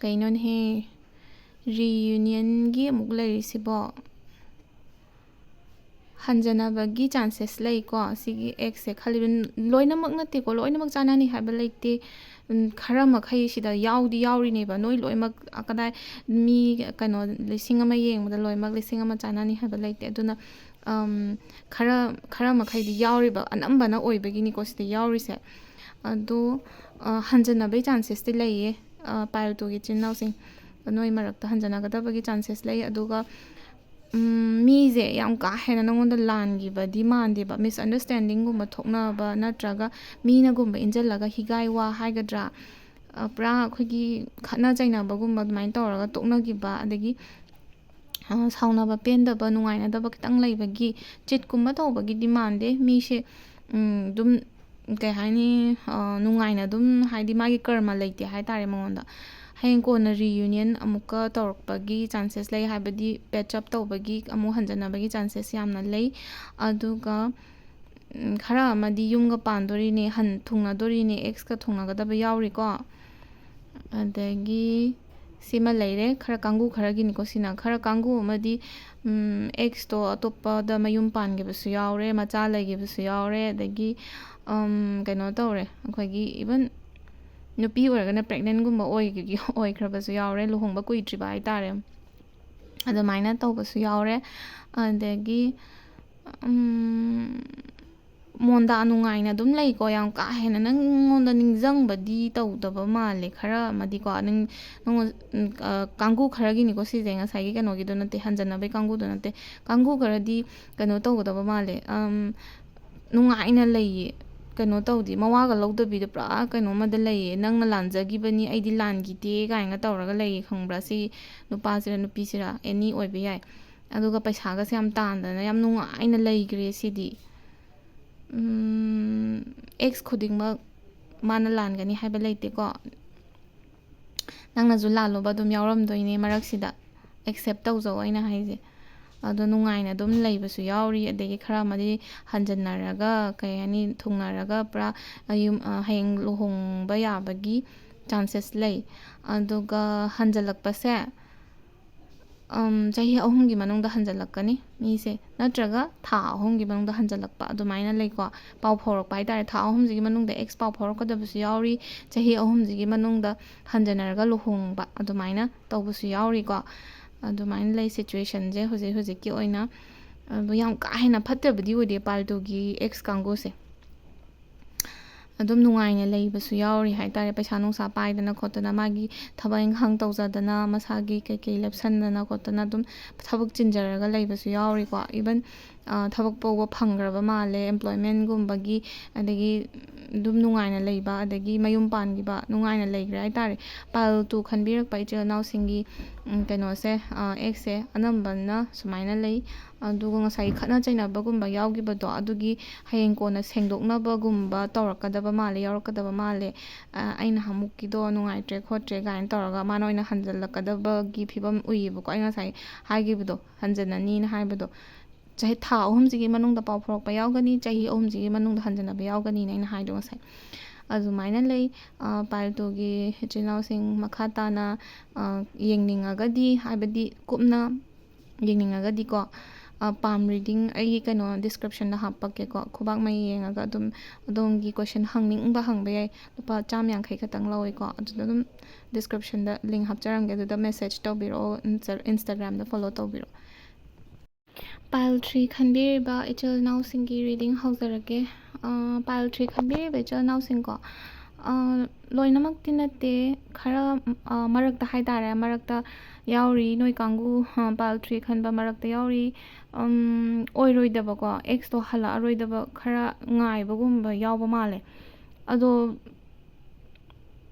ꯀꯩꯅꯣꯅꯦꯍꯦ, ꯔꯤꯌꯨꯅꯤꯌꯟꯒꯤ ꯑꯃꯨꯛ ꯂꯩꯔꯤꯁꯤꯕꯣ? ꯍꯟꯖꯅꯕꯒꯤ ꯆꯥꯟꯁꯦꯁ ꯂꯩꯀꯣ, ꯁꯤꯒꯤ ꯑꯦꯛꯁꯁꯦ ꯈꯜꯂꯤꯕ꯫ ꯂꯣꯏꯅꯃꯛ ꯅꯠꯇꯦꯀꯣ, ꯂꯣꯏꯅꯃꯛ ꯆꯥꯟꯅꯅꯤ ꯍꯥꯏꯕ ꯂꯩꯇꯦ꯫ ꯎꯝ, ꯈꯔ ꯃꯈꯩ ꯁꯤꯗ ꯌꯥꯎꯗꯤ ꯌꯥꯎꯔꯤꯅꯦꯕ꯫ ꯅꯣꯏ ꯂꯣꯏꯅꯃꯛ, ꯑ, ꯀꯗꯥꯏ, ꯃꯤ ꯀꯩꯅꯣ, ꯂꯤꯁꯤꯡ ꯑꯃ ꯌꯦꯡꯕꯗ ꯂꯣꯏꯅꯃꯛ ꯂꯤꯁꯤꯡ ꯑꯃ ꯆꯥꯟꯅꯅꯤ ꯍꯥꯏꯕ ꯂꯩꯇꯦ꯫ ꯑꯗꯨꯅ, ꯑꯝ, ꯈꯔ, ꯈꯔ ꯃꯈꯩꯗꯤ ꯌꯥꯎꯔꯤꯕ, ꯑꯅꯝꯕꯅ ꯑꯣꯏꯕꯒꯤꯅꯤꯀꯣ ꯁꯤꯗ ꯌꯥꯎꯔꯤꯁꯦ꯫ ꯑꯗꯣ, ꯑ, ꯍꯟꯖꯟꯅꯕꯩ ꯆꯥꯟꯁꯦꯁꯇꯤ ꯂꯩꯌꯦ, ꯑ, ꯄꯥꯏꯜ ꯇꯨꯒꯤ ꯏꯆꯤꯟ ꯏꯅꯥꯎꯁꯤꯡ꯫ ꯅꯣꯏ ꯃꯔꯛꯇ ꯍꯟꯖꯟꯅꯒꯗꯕꯒꯤ ꯆꯥꯟꯁꯦꯁ ꯂꯩ꯫ ꯑꯗꯨꯒ, ꯎꯝ, ꯃꯤꯁꯦ ꯌꯥꯝ ꯀꯥ ꯍꯦꯟꯅ ꯅꯉꯣꯟꯗ ꯂꯥꯟꯈꯤꯕꯗꯤ ꯃꯥꯟꯗꯦꯕ꯫ ꯃꯤꯁꯑꯟꯗꯔꯁ꯭ꯇꯦꯟꯗꯤꯡꯒꯨꯝꯕ ꯊꯣꯛꯅꯕ ꯅꯠꯇ꯭ꯔꯒ ꯃꯤꯅꯒꯨꯝꯕ ꯏꯟꯖꯜꯂꯒ ꯍꯤꯒꯥꯏ ꯋꯥ ꯍꯥꯏꯒꯗ꯭ꯔꯥ, ꯑ, ꯄꯨꯔꯥ ꯑꯩꯈꯣꯏꯒꯤ ꯈꯠꯅ ꯆꯩꯅꯕꯒꯨꯝꯕ ꯑꯗꯨꯃꯥꯏꯅ ꯇꯧꯔꯒ ꯇꯣꯛꯅꯈꯤꯕ, ꯑꯗꯒꯤ, ꯑ, ꯁꯥꯎꯅꯕ ꯄꯦꯟꯗꯕ, ꯅꯨꯡꯉꯥꯏꯅꯗꯕ ꯈꯤꯇꯪ ꯂꯩꯕꯒꯤ ꯆꯤꯠꯀꯨꯝꯕ ꯇꯧꯕꯒꯤꯗꯤ ꯃꯥꯟꯗꯦ꯫ ꯃꯤꯁꯦ, ꯎꯝ, ꯑꯗꯨꯝ, ꯀꯩ ꯍꯥꯏꯅꯤ, ꯑ, ꯅꯨꯡꯉꯥꯏꯅ ꯑꯗꯨꯝ, ꯍꯥꯏꯗꯤ ꯃꯥꯒꯤ ꯀꯔꯃ ꯂꯩꯇꯦ ꯍꯥꯏ ꯇꯥꯔꯦ ꯃꯉꯣꯟꯗ꯫ ꯍꯌꯦꯡ ꯀꯣꯟꯅ ꯔꯤꯌꯨꯅꯤꯌꯟ ꯑꯃꯨꯛꯀ ꯇꯧꯔꯛꯄꯒꯤ ꯆꯥꯟꯁꯦꯁ ꯂꯩ, ꯍꯥꯏꯕꯗꯤ ꯄꯦꯠꯆ ꯑꯞ ꯇꯧꯕꯒꯤ, ꯑꯃꯨꯛ ꯍꯟꯖꯟꯅꯕꯒꯤ ꯆꯥꯟꯁꯦꯁ ꯌꯥꯝꯅ ꯂꯩ꯫ ꯑꯗꯨꯒ, ꯎꯝ, ꯈꯔ ꯑꯃꯗꯤ ꯌꯨꯝꯒ ꯄꯥꯟꯗꯣꯔꯤꯅꯦ, ꯍꯟ-, ꯊꯨꯡꯅꯗꯣꯔꯤꯅꯦ, ꯑꯦꯛꯁꯀ ꯊꯨꯡꯅꯒꯗꯕ ꯌꯥꯎꯔꯤꯀꯣ꯫ ꯑꯗꯒꯤ ꯁꯤꯃ ꯂꯩꯔꯦ, ꯈꯔ ꯀꯥꯡꯕꯨ ꯈꯔꯒꯤꯅꯤꯀꯣ ꯁꯤꯅ꯫ ꯈꯔ ꯀꯥꯡꯕꯨ ꯑꯃꯗꯤ, ꯎꯝ, ꯑꯦꯛꯁꯇꯣ ꯑꯇꯣꯞꯄꯗ ꯃꯌꯨꯝ ꯄꯥꯟꯈꯤꯕꯁꯨ ꯌꯥꯎꯔꯦ, ꯃꯆꯥ ꯂꯩꯈꯤꯕꯁꯨ ꯌꯥꯎꯔꯦ, ꯑꯗꯒꯤ, ꯎꯝ, ꯀꯩꯅꯣ ꯇꯧꯔꯦ, ꯑꯩꯈꯣꯏꯒꯤ even ꯅꯨꯄꯤ ꯑꯣꯏꯔꯒꯅ ꯄ꯭ꯔꯦꯒꯅꯦꯟꯒꯨꯝꯕ ꯑꯣꯏꯈꯤ-, ꯑꯣꯏꯈ꯭ꯔꯕꯁꯨ ꯌꯥꯎꯔꯦ, ꯂꯨꯍꯣꯡꯕ ꯀꯨꯏꯗ꯭ꯔꯤꯕ ꯍꯥꯏ ꯇꯥꯔꯦ꯫ ꯑꯗꯨꯃꯥꯏꯅ ꯇꯧꯕꯁꯨ ꯌꯥꯎꯔꯦ꯫ ꯑꯗꯒꯤ, ꯎꯝ, ꯃꯣꯟꯗꯥ ꯅꯨꯡꯉꯥꯏꯅ ꯑꯗꯨꯝ ꯂꯩꯀꯣ, ꯌꯥꯝ ꯀꯥ ꯍꯦꯟꯅ ꯅꯪꯉꯣꯟꯗ ꯅꯤꯡꯁꯤꯡꯕꯗꯤ ꯇꯧꯗꯕ ꯃꯥꯜꯂꯦ꯫ ꯈꯔ ꯑꯃꯗꯤꯀꯣ, ꯅꯪ, ꯅꯪꯉꯣꯟ-, ꯎꯝ, ꯑ, ꯀꯥꯡꯒꯨ ꯈꯔꯒꯤꯅꯤꯀꯣ ꯁꯤꯁꯦ, ꯉꯁꯥꯏꯒꯤ ꯀꯩꯅꯣꯒꯤꯗꯣ ꯅꯠꯇꯦ, ꯍꯟꯖꯟꯅꯕꯩ ꯀꯥꯡꯒꯨꯗꯣ ꯅꯠꯇꯦ꯫ ꯀꯥꯡꯒꯨ ꯈꯔꯗꯤ ꯀꯩꯅꯣ ꯇꯧꯒꯗꯕ ꯃꯥꯜꯂꯦ, ꯑꯝ, ꯅꯨꯡꯉꯥꯏꯅ ꯂꯩꯌꯦ꯫ ꯀꯩꯅꯣ ꯇꯧꯗꯦ, ꯃꯋꯥꯒ ꯂꯧꯗꯕꯤꯗ ꯄꯨꯔꯥ ꯀꯩꯅꯣꯝꯃꯗ ꯂꯩꯌꯦ꯫ "ꯅꯪꯅ ꯂꯥꯟꯖꯈꯤꯕꯅꯤ, ꯑꯩꯗꯤ ꯂꯥꯟꯈꯤꯗꯦ" ꯀꯥꯏꯅꯒ ꯇꯧꯔꯒ ꯂꯩꯌꯦ, ꯈꯪꯕ꯭ꯔꯥ? ꯁꯤ ꯅꯨꯄꯥꯁꯤꯔ ꯅꯨꯄꯤꯁꯤꯔ, ꯑꯦꯅꯤ ꯑꯣꯏꯕ ꯌꯥꯏ꯫ ꯑꯗꯨꯒ ꯄꯩꯁꯥꯒꯁꯦ ꯌꯥꯝ ꯇꯥꯟꯗꯅ ꯌꯥꯝ ꯅꯨꯡꯉꯥꯏꯅ ꯂꯩꯈ꯭ꯔꯦ ꯁꯤꯗꯤ꯫ ꯎꯝ, ꯑꯦꯛꯁ ꯈꯨꯗꯤꯡꯃꯛ ꯃꯥꯅ ꯂꯥꯟꯒꯅꯤ ꯍꯥꯏꯕ ꯂꯩꯇꯦꯀꯣ꯫ ꯅꯪꯅꯁꯨ ꯂꯥꯜꯂꯨꯕ ꯑꯗꯨꯝ ꯌꯥꯎꯔꯝꯗꯣꯏꯅꯦ ꯃꯔꯛꯁꯤꯗ꯫ ꯑꯦꯛꯁꯦꯞ ꯇꯧꯖꯧ ꯑꯩꯅ ꯍꯥꯏꯁꯦ꯫ ꯑꯗꯣ ꯅꯨꯡꯉꯥꯏꯅ ꯑꯗꯨꯝ ꯂꯩꯕꯁꯨ ꯌꯥꯎꯔꯤ, ꯑꯗꯒꯤ ꯈꯔ ꯑꯃꯗꯤ ꯍꯟꯖꯟꯅꯔꯒ, ꯀꯩ ꯍꯥꯏꯅꯤ, ꯊꯨꯡꯅꯔꯒ ꯄꯨꯔꯥ ꯌꯨꯝ, ꯑ, ꯍꯌꯦꯡ ꯂꯨꯍꯣꯡꯕ ꯌꯥꯕꯒꯤ ꯆꯥꯟꯁꯦꯁ ꯂꯩ꯫ ꯑꯗꯨꯒ ꯍꯟꯖꯜꯂꯛꯄꯁꯦ, ꯎꯝ, ꯆꯍꯤ ꯑꯍꯨꯝꯒꯤ ꯃꯅꯨꯡꯗ ꯍꯟꯖꯜꯂꯛꯀꯅꯤ ꯃꯤꯁꯦ, ꯅꯠꯇ꯭ꯔꯒ ꯊꯥ ꯑꯍꯨꯝꯒꯤ ꯃꯅꯨꯡꯗ ꯍꯟꯖꯜꯂꯛꯄ, ꯑꯗꯨꯃꯥꯏꯅ ꯂꯩꯀꯣ꯫ ꯄꯥꯎ ꯐꯥꯎꯔꯛꯄ ꯍꯥꯏꯇꯥꯔꯦ, ꯊꯥ ꯑꯍꯨꯝꯁꯤꯒꯤ ꯃꯅꯨꯡꯗ ꯑꯦꯛꯁ ꯄꯥꯎ ꯐꯥꯎꯔꯛꯀꯗꯕꯁꯨ ꯌꯥꯎꯔꯤ, ꯆꯍꯤ ꯑꯍꯨꯝꯁꯤꯒꯤ ꯃꯅꯨꯡꯗ ꯍꯟꯖꯟꯅꯔꯒ ꯂꯨꯍꯣꯡꯕ, ꯑꯗꯨꯃꯥꯏꯅ ꯇꯧꯕꯁꯨ ꯌꯥꯎꯔꯤꯀꯣ꯫ ꯑꯗꯨꯃꯥꯏꯅ ꯂꯩ ꯁꯤꯆꯨꯋꯦꯁꯟꯁꯦ ꯍꯧꯖꯤꯛ ꯍꯧꯖꯤꯛꯀꯤ ꯑꯣꯏꯅ꯫ ꯑꯗꯣ ꯌꯥꯝ ꯀꯥ ꯍꯦꯟꯅ ꯐꯠꯇꯕꯗꯤ ꯑꯣꯏꯗꯦ ꯄꯥꯏꯜ ꯇꯨꯒꯤ ꯑꯦꯛꯁ ꯀꯥꯡꯒꯨꯁꯦ꯫ ꯑꯗꯨꯝ ꯅꯨꯡꯉꯥꯏꯅ ꯂꯩꯕꯁꯨ ꯌꯥꯎꯔꯤ ꯍꯥꯏꯇꯥꯔꯦ꯫ ꯄꯩꯁꯥ ꯅꯨꯡꯁꯥ ꯄꯥꯏꯗꯅ ꯈꯣꯠꯇꯅ, ꯃꯥꯒꯤ ꯊꯕꯛ ꯏꯪꯈꯥꯡ ꯇꯧꯖꯗꯅ, ꯃꯁꯥꯒꯤ ꯀꯩꯀꯩ ꯂꯦꯞꯁꯟꯗꯅ ꯈꯣꯠꯇꯅ ꯑꯗꯨꯝ ꯊꯕꯛ ꯆꯤꯟꯖꯔꯒ ꯂꯩꯕꯁꯨ ꯌꯥꯎꯔꯤꯀꯣ꯫ ꯏꯚꯟ, ꯑ, ꯊꯕꯛ ꯐꯥꯎꯕ ꯐꯪꯈ꯭ꯔꯕ ꯃꯥꯜꯂꯦ, ꯑꯦꯝꯄ꯭ꯂꯣꯏꯃꯦꯟꯒꯨꯝꯕꯒꯤ, ꯑꯗꯒꯤ ꯑꯗꯨꯝ ꯅꯨꯡꯉꯥꯏꯅ ꯂꯩꯕ, ꯑꯗꯒꯤ ꯃꯌꯨꯝ ꯄꯥꯟꯈꯤꯕ, ꯅꯨꯡꯉꯥꯏꯅ ꯂꯩꯈ꯭ꯔꯦ ꯍꯥꯏꯇꯥꯔꯦ꯫ ꯄꯥꯏꯜ ꯇꯨ ꯈꯟꯕꯤꯔꯛꯄ ꯏꯆꯤꯜ ꯏꯅꯥꯎꯁꯤꯡꯒꯤ, ꯎꯝ, ꯀꯩꯅꯣꯁꯦ, ꯑ, ꯑꯦꯛꯁꯁꯦ ꯑꯅꯝꯕꯅ ꯁꯨꯃꯥꯏꯅ ꯂꯩ꯫ ꯑꯗꯨꯒ ꯉꯁꯥꯏꯒꯤ ꯈꯠꯅ ꯆꯩꯅꯕꯒꯨꯝꯕ ꯌꯥꯎꯈꯤꯕꯗꯣ, ꯑꯗꯨꯒꯤ ꯍꯌꯦꯡ ꯀꯣꯟꯅ ꯁꯦꯡꯗꯣꯛꯅꯕꯒꯨꯝꯕ ꯇꯧꯔꯛꯀꯗꯕ ꯃꯥꯜꯂꯦ, ꯌꯥꯎꯔꯛꯀꯗꯕ ꯃꯥꯜꯂꯦ꯫ ꯑ, ꯑꯩꯅ ꯍꯃꯨꯛꯀꯤꯗꯣ ꯅꯨꯡꯉꯥꯏꯇ꯭ꯔꯦ ꯈꯣꯠꯇ꯭ꯔꯦ ꯀꯥꯏꯅ ꯇꯧꯔꯒ ꯃꯥꯅ ꯑꯣꯏꯅ ꯍꯟꯖꯜꯂꯛꯀꯗꯕꯒꯤ ꯐꯤꯕꯝ ꯎꯏꯌꯦꯕꯀꯣ꯫ ꯑꯩ ꯉꯁꯥꯏ ꯍꯥꯏꯈꯤꯕꯗꯣ, ꯍꯟꯖꯟꯅꯅꯤꯅ ꯍꯥꯏꯕꯗꯣ꯫ ꯆꯍꯤ, ꯊꯥ ꯑꯍꯨꯝꯁꯤꯒꯤ ꯃꯅꯨꯡꯗ ꯄꯥꯎ ꯐꯥꯎꯔꯛꯄ ꯌꯥꯎꯒꯅꯤ, ꯆꯍꯤ ꯑꯍꯨꯝꯁꯤꯒꯤ ꯃꯅꯨꯡꯗ ꯍꯟꯖꯟꯅꯕ ꯌꯥꯎꯒꯅꯤꯅ ꯑꯩꯅ ꯍꯥꯏꯗꯣ ꯉꯁꯥꯏ꯫ ꯑꯗꯨꯃꯥꯏꯅ ꯂꯩ꯫ ꯑ, ꯄꯥꯏꯜ ꯇꯨꯒꯤ ꯏꯆꯤꯜ ꯏꯅꯥꯎꯁꯤꯡ ꯃꯈꯥ ꯇꯥꯅ, ꯑ, ꯌꯦꯡꯅꯤꯡꯉꯒꯗꯤ, ꯍꯥꯏꯕꯗꯤ ꯀꯨꯞꯅ ꯌꯦꯡꯅꯤꯡꯉꯒꯗꯤꯀꯣ, ꯑ, palm reading ꯑꯩꯒꯤ ꯀꯩꯅꯣ descriptionꯗ ꯍꯥꯞꯄꯛꯀꯦꯀꯣ꯫ ꯈꯨꯕꯥꯛ ꯃꯌꯤ ꯌꯦꯡꯉꯒ ꯑꯗꯨꯝ ꯑꯗꯣꯝꯒꯤ question ꯍꯪꯅꯤꯡꯕ ꯍꯪꯕ ꯌꯥꯏ꯫ ꯂꯨꯄꯥ ꯆꯥꯝ ꯌꯥꯡꯈꯩ ꯈꯛꯇꯪ ꯂꯧꯋꯦꯀꯣ꯫ ꯑꯗꯨꯗ ꯑꯗꯨꯝ descriptionꯗ link ꯍꯥꯞꯆꯔꯝꯒꯦ, ꯑꯗꯨꯗ message ꯇꯧꯕꯤꯔꯛꯑꯣ, Insta-, Instagramꯗ follow ꯇꯧꯕꯤꯔꯛꯑꯣ꯫ Pile three ꯈꯟꯕꯤꯔꯤꯕ ꯏꯆꯤꯜ ꯏꯅꯥꯎꯁꯤꯡꯒꯤ reading ꯍꯧꯖꯔꯒꯦ꯫ ꯑ, pile three ꯈꯟꯕꯤꯔꯤꯕ ꯏꯆꯤꯜ ꯏꯅꯥꯎꯁꯤꯡꯀꯣ, ꯑ, ꯂꯣꯏꯅꯃꯛꯇꯤ ꯅꯠꯇꯦ, ꯈꯔ, ꯑ, ꯃꯔꯛꯇ ꯍꯥꯏꯇꯥꯔꯦ, ꯃꯔꯛꯇ ꯌꯥꯎꯔꯤ, ꯅꯣꯏ ꯀꯥꯡꯕꯨ, ꯑ, pile three ꯈꯟꯕ ꯃꯔꯛꯇ ꯌꯥꯎꯔꯤ꯫ ꯎꯝ, ꯑꯣꯏꯔꯣꯏꯗꯕꯀꯣ, ꯑꯦꯛꯁꯇꯣ ꯍꯜꯂꯛꯑꯔꯣꯏꯗꯕ ꯈꯔ ꯉꯥꯏꯕꯒꯨꯝꯕ ꯌꯥꯎꯕ ꯃꯥꯜꯂꯦ꯫ ꯑꯗꯣ,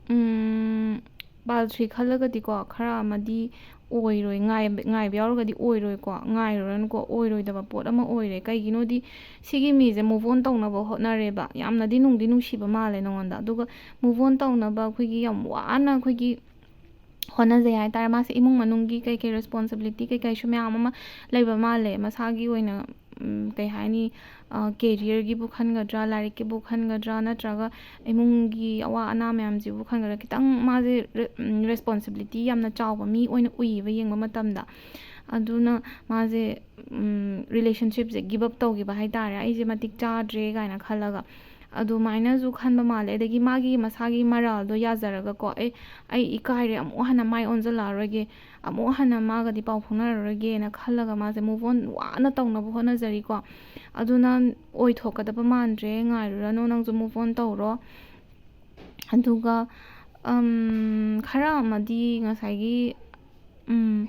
ꯎꯝ, pile three ꯈꯜꯂꯒꯗꯤꯀꯣ, ꯈꯔ ꯑꯃꯗꯤ ꯑꯣꯏꯔꯣꯏ, ꯉꯥꯏꯕ, ꯉꯥꯏꯕ ꯌꯥꯎꯔꯒꯗꯤ ꯑꯣꯏꯔꯣꯏꯀꯣ, ꯉꯥꯏꯔꯨꯔꯅꯨꯀꯣ, ꯑꯣꯏꯔꯣꯏꯗꯕ ꯄꯣꯠ ꯑꯃ ꯑꯣꯏꯔꯦ꯫ ꯀꯩꯒꯤꯅꯣꯗꯤ ꯁꯤꯒꯤ ꯃꯤꯁꯦ move on ꯇꯧꯅꯕ ꯍꯣꯠꯅꯔꯦꯕ, ꯌꯥꯝꯅꯗꯤ ꯅꯨꯡꯗꯤ ꯅꯨꯡꯁꯤꯕ ꯃꯥꯜꯂꯦ ꯅꯉꯣꯟꯗ, ꯑꯗꯨꯒ move on ꯇꯧꯅꯕ ꯑꯩꯈꯣꯏꯒꯤ ꯌꯥꯝ ꯋꯥꯅ ꯑꯩꯈꯣꯏꯒꯤ ꯍꯣꯠꯅꯖꯩ ꯍꯥꯏꯇꯥꯔꯦ꯫ ꯃꯥꯁꯦ ꯏꯃꯨꯡ ꯃꯅꯨꯡꯒꯤ ꯀꯩꯀꯩ responsibility ꯀꯩꯀꯩꯁꯨ ꯃꯌꯥꯝ ꯑꯃ ꯂꯩꯕ ꯃꯥꯜꯂꯦ꯫ ꯃꯁꯥꯒꯤ ꯑꯣꯏꯅ, ꯎꯝ, ꯀꯩ ꯍꯥꯏꯅꯤ, ꯑ, careerꯒꯤꯕꯨ ꯈꯟꯒꯗ꯭ꯔꯥ, ꯂꯥꯏꯔꯤꯛꯀꯤꯕꯨ ꯈꯟꯒꯗ꯭ꯔꯥ, ꯅꯠꯇ꯭ꯔꯒ ꯏꯃꯨꯡꯒꯤ ꯑꯋꯥ ꯑꯅꯥ ꯃꯌꯥꯝꯁꯤꯕꯨ ꯈꯟꯒꯗ꯭ꯔꯥ, ꯈꯤꯇꯪ ꯃꯥꯁꯦ ꯔꯦ-, ꯎꯝ, responsibility ꯌꯥꯝꯅ ꯆꯥꯎꯕ ꯃꯤ ꯑꯣꯏꯅ ꯎꯏꯌꯦꯕ ꯌꯦꯡꯕ ꯃꯇꯝꯗ꯫ ꯑꯗꯨꯅ ꯃꯥꯁꯦ, ꯎꯝ, relationshipꯁꯦ give up ꯇꯧꯈꯤꯕ ꯍꯥꯏꯇꯥꯔꯦ, "ꯑꯩꯁꯦ ꯃꯇꯤꯛ ꯆꯥꯗ꯭ꯔꯦ" ꯀꯥꯏꯅ ꯈꯜꯂꯒ꯫ ꯑꯗꯨꯃꯥꯏꯅꯁꯨ ꯈꯟꯕ ꯃꯥꯜꯂꯦ꯫ ꯑꯗꯒꯤ ꯃꯥꯒꯤ ꯃꯁꯥꯒꯤ moraleꯗꯣ ꯌꯥꯖꯔꯒꯀꯣ, "ꯑꯦ, ꯑꯩ ꯏꯀꯥꯏꯔꯦ, ꯑꯃꯨꯛ ꯍꯟꯅ ꯃꯥꯏ ꯑꯣꯟꯁꯤꯜꯂꯛꯑꯔꯣꯏꯒꯦ, ꯑꯃꯨꯛ ꯍꯟꯅ ꯃꯥꯒꯗꯤ ꯄꯥꯎ ꯐꯥꯎꯅꯔꯔꯣꯏꯒꯦꯅ" ꯈꯜꯂꯒ ꯃꯥꯁꯦ move on ꯋꯥꯅ ꯇꯧꯅꯕ ꯍꯣꯠꯅꯖꯔꯤꯀꯣ꯫ ꯑꯗꯨꯅ ꯑꯣꯏꯊꯣꯛꯀꯗꯕ ꯃꯥꯟꯗ꯭ꯔꯦ, ꯉꯥꯏꯔꯨꯔꯅꯨ, ꯅꯪꯁꯨ move on ꯇꯧꯔꯣ꯫ ꯑꯗꯨꯒ, ꯎꯝ, ꯈꯔ ꯑꯃꯗꯤ ꯉꯁꯥꯏꯒꯤ, ꯎꯝ,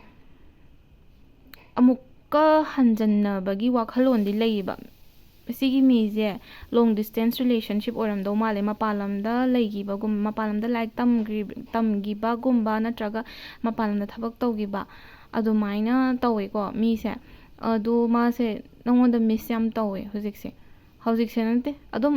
ꯑꯃꯨꯛꯀ ꯍꯟꯖꯟꯅꯕꯒꯤ ꯋꯥꯈꯜꯂꯣꯟꯗꯤ ꯂꯩꯌꯦꯕ꯫ ꯁꯤꯒꯤ ꯃꯤꯁꯦ long distance relationship ꯑꯣꯏꯔꯝꯗꯧ ꯃꯥꯜꯂꯦ꯫ ꯃꯄꯥꯟ ꯂꯝꯗ ꯂꯩꯈꯤꯕꯒꯨꯝ-, ꯃꯄꯥꯟ ꯂꯝꯗ ꯂꯥꯏꯔꯤꯛ ꯇꯝꯈ꯭ꯔꯤ-, ꯇꯝꯈꯤꯕꯒꯨꯝꯕ, ꯅꯠꯇ꯭ꯔꯒ ꯃꯄꯥꯟ ꯂꯝꯗ ꯊꯕꯛ ꯇꯧꯈꯤꯕ, ꯑꯗꯨꯃꯥꯏꯅ ꯇꯧꯋꯦꯀꯣ ꯃꯤꯁꯦ꯫ ꯑꯗꯣ ꯃꯥꯁꯦ ꯅꯪꯉꯣꯟꯗ miss ꯌꯥꯝ ꯇꯧꯋꯦ ꯍꯧꯖꯤꯛꯁꯦ꯫ ꯍꯧꯖꯤꯛꯁꯦ ꯅꯠꯇꯦ, ꯑꯗꯨꯝ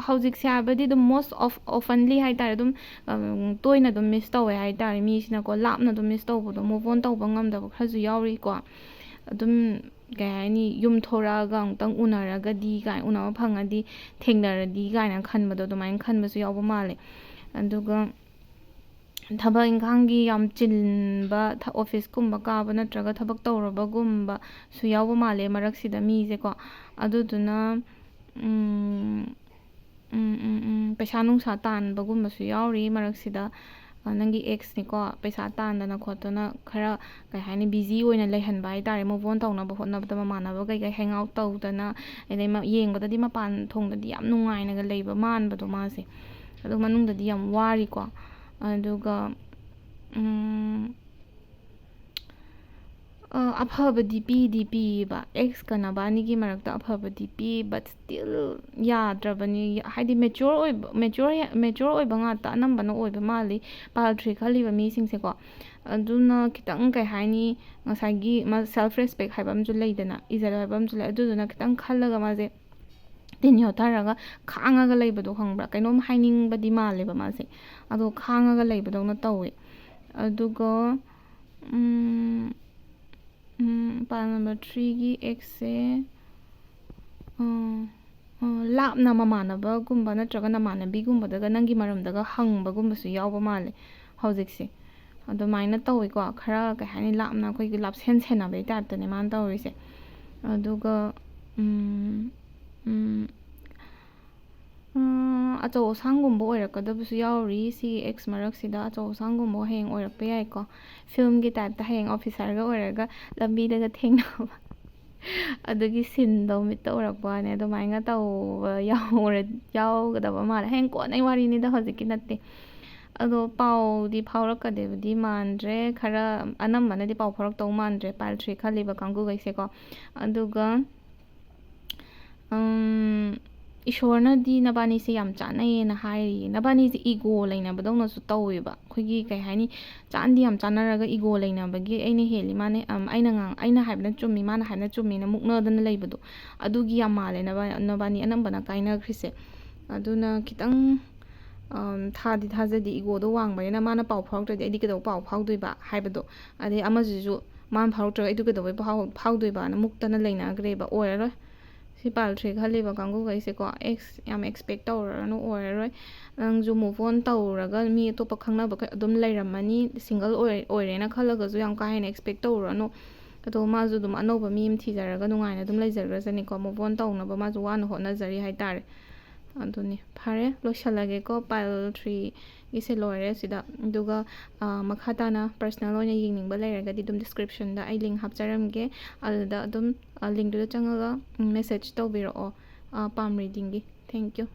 ꯍꯧꯖꯤꯛꯁꯦ ꯍꯥꯏꯕꯗꯤ ꯑꯗꯨꯝ most of, oftenly ꯍꯥꯏꯇꯥꯔꯦ, ꯑꯗꯨꯝ, ꯎꯝ, ꯇꯣꯏꯅ ꯑꯗꯨꯝ miss ꯇꯧꯋꯦ ꯍꯥꯏꯇꯥꯔꯦ꯫ ꯃꯤꯁꯤꯅꯀꯣ, ꯂꯥꯞꯅ ꯑꯗꯨꯝ miss ꯇꯧꯕꯗꯣ, move on ꯇꯧꯕ ꯉꯝꯗꯕ ꯈꯔꯁꯨ ꯌꯥꯎꯔꯤꯀꯣ꯫ ꯑꯗꯨꯝ, ꯀꯩ ꯍꯥꯏꯅꯤ, ꯌꯨꯝ ꯊꯣꯔꯛꯑꯒ ꯑꯃꯨꯛꯇꯪ ꯎꯅꯔꯒꯗꯤ ꯀꯥꯏꯅ, ꯎꯅꯕ ꯐꯪꯉꯗꯤ, ꯊꯦꯡꯅꯔꯗꯤ ꯀꯥꯏꯅ ꯈꯟꯕꯗꯣ, ꯑꯗꯨꯃꯥꯏꯅ ꯈꯟꯕꯁꯨ ꯌꯥꯎꯕ ꯃꯥꯜꯂꯦ꯫ ꯑꯗꯨꯒ ꯊꯕꯛ ꯏꯪꯈꯥꯡꯒꯤ ꯌꯥꯝ ꯆꯤꯟꯕ, ꯊ-, officeꯀꯨꯝꯕ ꯀꯥꯕ ꯅꯠꯇ꯭ꯔꯒ ꯊꯕꯛ ꯇꯧꯔꯕꯒꯨꯝꯕꯁꯨ ꯌꯥꯎꯕ ꯃꯥꯜꯂꯦ ꯃꯔꯛꯁꯤꯗ ꯃꯤꯁꯦꯀꯣ꯫ ꯑꯗꯨꯗꯨꯅ, ꯎꯝ, ꯎꯝ, ꯎꯝ, ꯎꯝ, ꯄꯩꯁꯥ ꯅꯨꯡꯁꯥ ꯇꯥꯟꯕꯒꯨꯝꯕꯁꯨ ꯌꯥꯎꯔꯤ ꯃꯔꯛꯁꯤꯗ꯫ ꯑ, ꯅꯪꯒꯤ ꯑꯦꯛꯁꯅꯤꯀꯣ, ꯄꯩꯁꯥ ꯇꯥꯟꯗꯅ ꯈꯣꯠꯇꯅ ꯈꯔ, ꯀꯩ ꯍꯥꯏꯅꯤ, busy ꯑꯣꯏꯅ ꯂꯩꯍꯟꯕ ꯍꯥꯏꯇꯥꯔꯦ꯫ Move on ꯇꯧꯅꯕ ꯍꯣꯠꯅꯕꯗ ꯃꯃꯥꯟꯅꯕ ꯀꯩꯀꯩ hang out ꯇꯧꯗꯅ, ꯑꯗꯩ ꯃ-, ꯌꯦꯡꯕꯗꯗꯤ ꯃꯄꯥꯟ ꯊꯣꯡꯗꯗꯤ ꯌꯥꯝ ꯅꯨꯡꯉꯥꯏꯅꯒ ꯂꯩꯕ ꯃꯥꯟꯕꯗꯣ ꯃꯥꯁꯦ, ꯑꯗꯣ ꯃꯅꯨꯡꯗꯗꯤ ꯌꯥꯝ ꯋꯥꯔꯤꯀꯣ꯫ ꯑꯗꯨꯒ, ꯎꯝ, ꯑ, ꯑꯐꯕꯗꯤ ꯄꯤꯗꯤ ꯄꯤꯌꯦꯕ, ꯑꯦꯛꯁꯀ ꯅꯕꯥꯅꯤꯒꯤ ꯃꯔꯛꯇ ꯑꯐꯕꯗꯤ ꯄꯤ, but still ꯌꯥꯗ꯭ꯔꯕꯅꯤ꯫ ꯍꯥꯏꯗꯤ mature ꯑꯣꯏꯕ, mature, mature ꯑꯣꯏꯕ ꯉꯥꯛꯇ ꯑꯅꯝꯕꯅ ꯑꯣꯏꯕ ꯃꯥꯜꯂꯤ ꯄꯥꯏꯜ ꯊ꯭ꯔꯤ ꯈꯜꯂꯤꯕ ꯃꯤꯁꯤꯡꯁꯦꯀꯣ꯫ ꯑꯗꯨꯅ ꯈꯤꯇꯪ, ꯀꯩ ꯍꯥꯏꯅꯤ, ꯉꯁꯥꯏꯒꯤ ꯃꯥ self respect ꯍꯥꯏꯕ ꯑꯃꯁꯨ ꯂꯩꯗꯅ, ꯏꯖꯠ ꯍꯥꯏꯕ ꯑꯃꯁꯨ ꯂꯩ꯫ ꯑꯗꯨꯗꯨꯅ ꯈꯤꯇꯪ ꯈꯜꯂꯒ ꯃꯥꯁꯦ ꯇꯤꯟ ꯌꯣꯠꯊꯔꯒ ꯈꯥꯡꯉꯒ ꯂꯩꯕꯗꯣ ꯈꯪꯕ꯭ꯔꯥ? ꯀꯩꯅꯣꯝ ꯍꯥꯏꯅꯤꯡꯕꯗꯤ ꯃꯥꯜꯂꯦꯕ ꯃꯥꯁꯦ, ꯑꯗꯣ ꯈꯥꯡꯉꯒ ꯂꯩꯕꯗꯧꯅ ꯇꯧꯋꯦ꯫ ꯑꯗꯨꯒ ꯎꯝ, ꯎꯝ, ꯄꯥꯏꯜ ꯅꯝꯕꯔ ꯊ꯭ꯔꯤꯒꯤ ꯑꯦꯛꯁꯁꯦ, ꯑ, ꯑ, ꯂꯥꯞꯅ ꯃꯃꯥꯟꯅꯕꯒꯨꯝꯕ ꯅꯠꯇ꯭ꯔꯒ ꯅꯃꯥꯟꯅꯕꯤꯒꯨꯝꯕꯗꯒ ꯅꯪꯒꯤ ꯃꯔꯝꯗꯒ ꯍꯪꯕꯒꯨꯝꯕꯁꯨ ꯌꯥꯎꯕ ꯃꯥꯜꯂꯦ ꯍꯧꯖꯤꯛꯁꯦ꯫ ꯑꯗꯨꯃꯥꯏꯅ ꯇꯧꯋꯤꯀꯣ, ꯈꯔ, ꯀꯩ ꯍꯥꯏꯅꯤ, ꯂꯥꯞꯅ ꯑꯩꯈꯣꯏꯒꯤ ꯂꯥꯞꯁꯦꯟ ꯁꯦꯟꯅꯕꯩ ꯇꯥꯏꯞꯇꯅꯦ ꯃꯥꯅ ꯇꯧꯔꯤꯁꯦ꯫ ꯑꯗꯨꯒ ꯎꯝ, ꯎꯝ, ꯎꯝ, ꯑꯆꯧ ꯑꯁꯥꯡꯒꯨꯝꯕ ꯑꯣꯏꯔꯛꯀꯗꯕꯁꯨ ꯌꯥꯎꯔꯤ꯫ ꯁꯤꯒꯤ ꯑꯦꯛꯁ ꯃꯔꯛꯁꯤꯗ ꯑꯆꯧ ꯑꯁꯥꯡꯒꯨꯝꯕ ꯍꯌꯦꯡ ꯑꯣꯏꯔꯛꯄ ꯌꯥꯏꯀꯣ꯫ ꯐꯤꯂꯝꯒꯤ ꯇꯥꯏꯞꯇ ꯍꯌꯦꯡ ꯑꯣꯐꯤꯁꯥꯔꯒ ꯑꯣꯏꯔꯒ ꯂꯝꯕꯤꯗꯒ ꯊꯦꯡꯅꯕ꯫ ꯑꯗꯨꯒꯤ ꯁꯤꯟꯗꯣ ꯃꯤꯠꯇ ꯎꯔꯛꯄ ꯋꯥꯅꯤ꯫ ꯑꯗꯨꯃꯥꯏꯅ ꯇꯧꯕ ꯌꯥꯎꯔ-, ꯌꯥꯎꯒꯗꯕ ꯃꯥꯜꯂꯦ꯫ ꯍꯌꯦꯡ ꯀꯣꯟꯅꯩ ꯋꯥꯔꯤꯅꯤꯗ, ꯍꯧꯖꯤꯛꯀꯤ ꯅꯠꯇꯦ꯫ ꯑꯗꯣ ꯄꯥꯎꯗꯤ ꯐꯥꯎꯔꯛꯀꯗꯕꯗꯤ ꯃꯥꯟꯗ꯭ꯔꯦ꯫ ꯈꯔ ꯑꯅꯝꯕꯅꯗꯤ ꯄꯥꯎ ꯐꯥꯎꯔꯛꯇꯧ ꯃꯥꯟꯗ꯭ꯔꯦ, ꯄꯥꯏꯜ ꯊ꯭ꯔꯤ ꯈꯜꯂꯤꯕ ꯀꯥꯡꯕꯨꯈꯩꯁꯦꯀꯣ꯫ ꯑꯗꯨꯒ ꯎꯝ, ꯏꯁꯣꯔꯅꯗꯤ ꯅꯕꯥꯅꯤꯁꯦ ꯌꯥꯝ ꯆꯥꯟꯅꯩꯌꯦꯅ ꯍꯥꯏꯔꯤꯌꯦ꯫ ꯅꯕꯥꯅꯤꯁꯦ ꯏꯒꯣ ꯂꯩꯅꯕꯗꯧꯅꯁꯨ ꯇꯧꯋꯦꯕ꯫ ꯑꯩꯈꯣꯏꯒꯤ, ꯀꯩ ꯍꯥꯏꯅꯤ, ꯆꯥꯟꯗꯤ ꯌꯥꯝ ꯆꯥꯟꯅꯔꯒ ꯏꯒꯣ ꯂꯩꯅꯕꯒꯤ, "ꯑꯩꯅ ꯍꯦꯜꯂꯤ, ꯃꯥꯅ, ꯑꯝ, ꯑꯩꯅ ꯉꯥꯡ-, ꯑꯩꯅ ꯍꯥꯏꯕꯅ ꯆꯨꯝꯃꯤ, ꯃꯥꯅ ꯍꯥꯏꯕꯅ ꯆꯨꯝꯃꯤꯅ" ꯃꯨꯛꯅꯗꯅ ꯂꯩꯕꯗꯣ, ꯑꯗꯨꯒꯤ ꯌꯥꯝ ꯃꯥꯜꯂꯦ ꯅꯕꯥ-, ꯅꯕꯥꯅꯤ ꯑꯅꯝꯕꯅ ꯀꯥꯏꯅꯈ꯭ꯔꯤꯁꯦ꯫ ꯑꯗꯨꯅ ꯈꯤꯇꯪ, ꯑꯝ, ꯊꯥꯗꯤ ꯊꯥꯖꯗꯦ, ꯏꯒꯣꯗꯣ ꯋꯥꯡꯕꯅꯤꯅ ꯃꯥꯅ ꯄꯥꯎ ꯐꯥꯎꯔꯛꯇ꯭ꯔꯗꯤ ꯑꯩꯗꯤ ꯀꯩꯗꯧꯕ ꯄꯥꯎ ꯐꯥꯎꯗꯣꯏꯕ ꯍꯥꯏꯕꯗꯣ꯫ ꯑꯗꯩ ꯑꯃꯁꯤꯁꯨ ꯃꯥꯅ ꯐꯥꯎꯔꯛꯇ꯭ꯔꯒ ꯑꯩꯗꯤ ꯀꯩꯗꯧꯕꯩ ꯐꯥꯎ-, ꯐꯥꯎꯗꯣꯏꯕꯅ ꯃꯨꯛꯇꯅ ꯂꯩꯅꯈ꯭ꯔꯦꯕ꯫ ꯑꯣꯏꯔꯔꯣꯏ꯫ ꯁꯤ ꯄꯥꯏꯜ ꯊ꯭ꯔꯤ ꯈꯜꯂꯤꯕ ꯀꯥꯡꯕꯨꯈꯩꯁꯦꯀꯣ, ꯑꯦꯛꯁ ꯌꯥꯝ expect ꯇꯧꯔꯨꯔꯅꯨ, ꯑꯣꯏꯔꯔꯣꯏ꯫ ꯅꯪꯁꯨ move on ꯇꯧꯔꯒ ꯃꯤ ꯑꯇꯣꯞꯄ ꯈꯪꯅꯕ ꯀ-, ꯑꯗꯨꯝ ꯂꯩꯔꯝꯃꯅꯤ, single ꯑꯣꯏ-, ꯑꯣꯏꯔꯦꯅ ꯈꯜꯂꯒꯁꯨ ꯌꯥꯝ ꯀꯥ ꯍꯦꯟꯅ expect ꯇꯧꯔꯨꯔꯅꯨ꯫ ꯑꯗꯣ ꯃꯥꯁꯨ ꯑꯗꯨꯝ ꯑꯅꯧꯕ ꯃꯤ ꯑꯃ ꯊꯤꯖꯔꯒ ꯅꯨꯡꯉꯥꯏꯅ ꯑꯗꯨꯝ ꯂꯩꯖꯈ꯭ꯔꯖꯅꯤꯀꯣ, move on ꯇꯧꯅꯕ ꯃꯥꯁꯨ ꯋꯥꯅ ꯍꯣꯠꯅꯖꯔꯤ ꯍꯥꯏꯇꯥꯔꯦ꯫ ꯑꯗꯨꯅꯤ꯫ ꯐꯔꯦ, ꯂꯣꯏꯁꯤꯜꯂꯒꯦꯀꯣ, ꯄꯥꯏꯜ ꯊ꯭ꯔꯤꯒꯤꯁꯦ ꯂꯣꯏꯔꯦ ꯁꯤꯗ꯫ ꯑꯗꯨꯒ, ꯑ, ꯃꯈꯥ ꯇꯥꯅ personal ꯑꯣꯏꯅ ꯌꯦꯡꯅꯤꯡꯕ ꯂꯩꯔꯒꯗꯤ ꯑꯗꯨꯝ description ꯗ ꯑꯩ link ꯍꯥꯞꯆꯔꯝꯒꯦ, ꯑꯗꯨꯗ ꯑꯗꯨꯝ, ꯑ, link ꯇꯨꯗ ꯆꯪꯉꯒ, ꯎꯝ, message ꯇꯧꯕꯤꯔꯛꯑꯣ, ꯑ, palm reading ꯒꯤ꯫ Thank you꯫